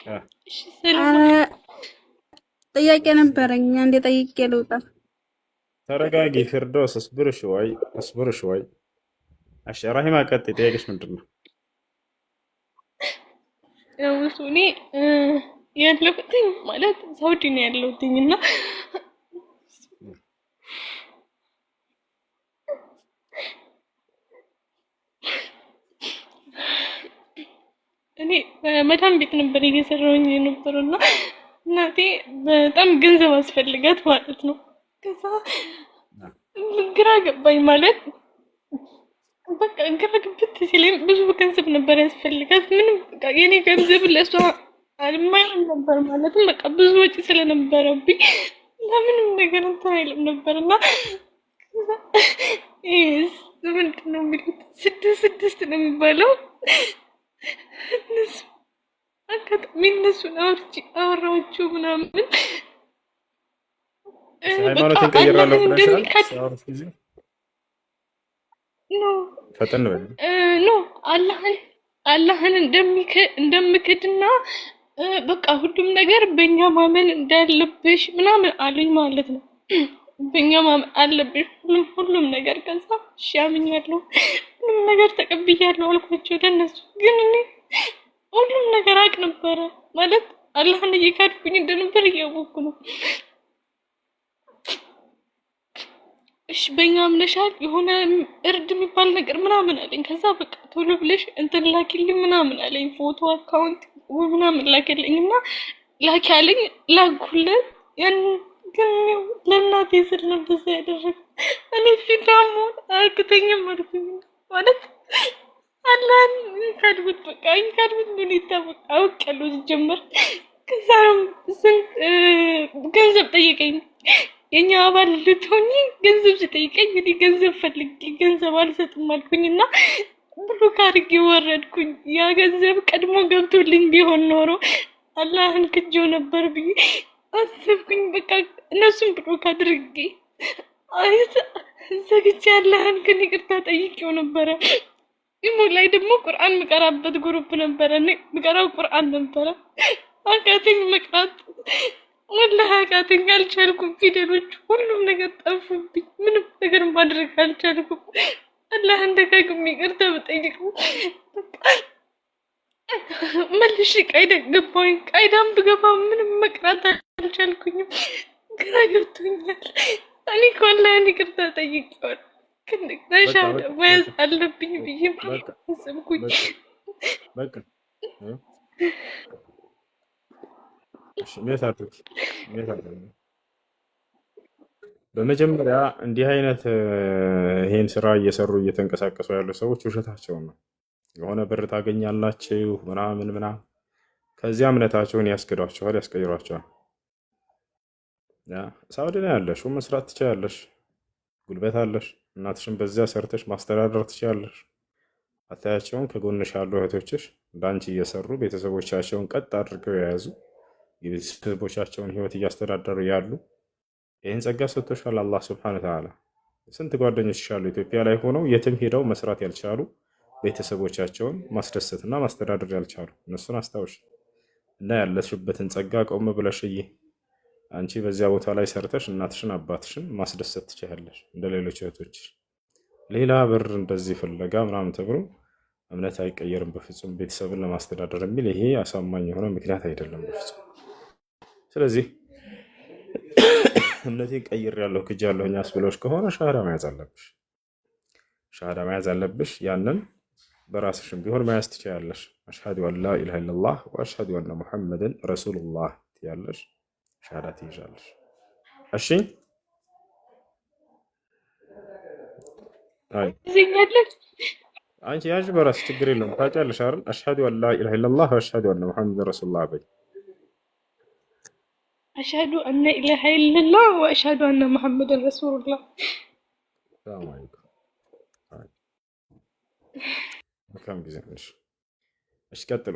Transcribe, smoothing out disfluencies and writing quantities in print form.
እሺ፣ ሰላም አለይኩም። ጥያቄ ነበረኝ፣ አንዴ ጠይቄ ልውጣ። ተረጋጊ ፊርዶስ፣ اصبري شوي اصبري شوي። እሺ ራሂማ ቀጥይ፣ ጥያቄሽ ምንድን ነው? ያው እሱ እኔ ያለሁትኝ ማለት ሳውዲ ነው ያለሁትኝ እና እኔ በመዳም ቤት ነበር እየሰራሁኝ የነበረው እና እናቴ በጣም ገንዘብ አስፈልጋት ማለት ነው። ከዛ ግራ ገባኝ ማለት በቃ ግራ ግብት ሲለኝ ብዙ ገንዘብ ነበር ያስፈልጋት። ምንም በቃ የኔ ገንዘብ ለእሷ የማይሆን ነበር ማለትም በቃ ብዙ ወጪ ስለነበረብኝ ለምንም ነገር እንትን አይልም ነበር እና ምንድን ነው የሚሉት 6 6 ነው የሚባለው እነሱ አጋጣሚ እነሱን አውርቼ አወራኋቸው ምናምን በቃ ሃይማኖቴን ቀይራለሁ አላህን ብለሻል። እንደሚካድ ሲያወሩሽ ጊዜ No ፈጠን በል። No አላህን እንደምክድና በቃ ሁሉም ነገር በእኛ ማመን እንዳለብሽ ምናምን አሉኝ ማለት ነው። በእኛ ማመን አለብሽ ሁሉም ሁሉም ነገር። ከዛ እሺ አምኛለሁ፣ ሁሉም ነገር ተቀብያለሁ አልኳቸው ለእነሱ። ግን እኔ ሁሉም ነገር አውቅ ነበረ ማለት አላህን እየካድኩኝ እንደነበር እያወቅኩ ነው። እሺ በእኛ አምነሻል የሆነ እርድ የሚባል ነገር ምናምን አለኝ። ከዛ በቃ ቶሎ ብለሽ እንትን ላኪልኝ ምናምን አለኝ፣ ፎቶ account ምናምን ላኪልኝ እና ላኪ አለኝ፣ ላኩለት። ያን ግን ለእናቴ ስል ነው እንደዛ ያደረግኩት። እኔ ፊት መሆን አያቅተኝም አልኩኝ ማለት አላህን ካድኩት፣ በቃ ካድኩት እንደሆነ ይታወቅ አውቄያለሁ ሲጀመር። ከዛ ስንት ገንዘብ ጠየቀኝ። የኛ አባል ልትሆኚ ገንዘብ ሲጠይቀኝ እኔ ገንዘብ ፈልጌ ገንዘብ አልሰጥም አልኩኝ እና block አድርጌ ወረድኩኝ። ያ ገንዘብ ቀድሞ ገብቶልኝ ቢሆን ኖሮ አላህን ክጄው ነበር ብዬ አሰብኩኝ። በቃ እነሱን block አድርጌ ዘግቼ አላህን ግን ይቅርታ ጠይቄው ነበረ። ኢሞ ላይ ደግሞ ቁርአን ምቀራበት group ነበረ። እኔ ምቀራው ቁርአን ነበረ። አቃተኝ መቅራት፣ ወላሂ አቃተኝ፣ አልቻልኩም። ፊደሎች ሁሉም ነገር ጠፉብኝ። ምንም ነገር ማድረግ አልቻልኩም። አላህን ደጋግሜ ይቅርታ ብጠይቅ መልሼ ቃይዳ ገባሁኝ። ቃይዳም ብገባ ምንም መቅራት አልቻልኩኝም። ግራ ገብቶኛል። እኔ እኮ አላህን ይቅርታ ጠይቄዋለሁ፣ ግን ሻሃዳ መያዝ አለብኝ ብዬ አሰብኩኝ። በቃ እሺ፣ mute አድርጊ፣ mute አድርጊ። በመጀመሪያ እንዲህ አይነት ይሄን ስራ እየሰሩ እየተንቀሳቀሱ ያሉ ሰዎች ውሸታቸውን ነው። የሆነ ብር ታገኛላችሁ ምናምን ምናምን፣ ከዚያ እምነታቸውን ያስክዷቸዋል፣ ያስቀይሯቸዋል። ሳውዲ ነው ያለሽው፣ መስራት ትችያለሽ፣ ጉልበት አለሽ። እናትሽን በዚያ ሰርተሽ ማስተዳደር ትችያለሽ። አታያቸውን ከጎንሽ ያሉ እህቶችሽ እንዳንቺ እየሰሩ ቤተሰቦቻቸውን ቀጥ አድርገው የያዙ የቤተሰቦቻቸውን ህይወት እያስተዳደሩ ያሉ፣ ይህን ጸጋ ሰጥቶሻል አላህ سبحانه وتعالى። ስንት ጓደኞች አሉ ኢትዮጵያ ላይ ሆነው የትም ሄደው መስራት ያልቻሉ፣ ቤተሰቦቻቸውን ማስደሰትና ማስተዳደር ያልቻሉ፣ እነሱን አስታውሽ እና ያለሽበትን ጸጋ ቆም ብለሽ እይ። አንቺ በዚያ ቦታ ላይ ሰርተሽ እናትሽን አባትሽን ማስደሰት ትችያለሽ እንደ ሌሎች እህቶች። ሌላ ብር እንደዚህ ፍለጋ ምናምን ተብሎ እምነት አይቀየርም በፍጹም ቤተሰብን ለማስተዳደር የሚል ይሄ አሳማኝ የሆነ ምክንያት አይደለም በፍጹም። ስለዚህ እምነቴን ቀይሬያለሁ ክጃለሁኝ አስብሎሽ ከሆነ ሻሃዳ መያዝ አለብሽ። ሻሃዳ መያዝ አለብሽ። ያንን በራስሽም ቢሆን መያዝ ትችያለሽ። أشهد أن لا إله إلا الله وأشهد أن محمدا رسول الله ትያለሽ። ሻሃዳ ትይዣለሽ። እሺ አይ ትይዘኛለህ? አንቺ ያዥ በራስሽ ችግር የለውም። ታውቂያለሽ አይደል? أشهد أن لا إله إلا الله وأشهد أن محمدا رسول الله በይ። أشهد أن لا إله إلا الله وأشهد أن محمدا رسول الله። سلام عليكم። መልካም ጊዜ። እሺ እሺ፣ ቀጥሉ።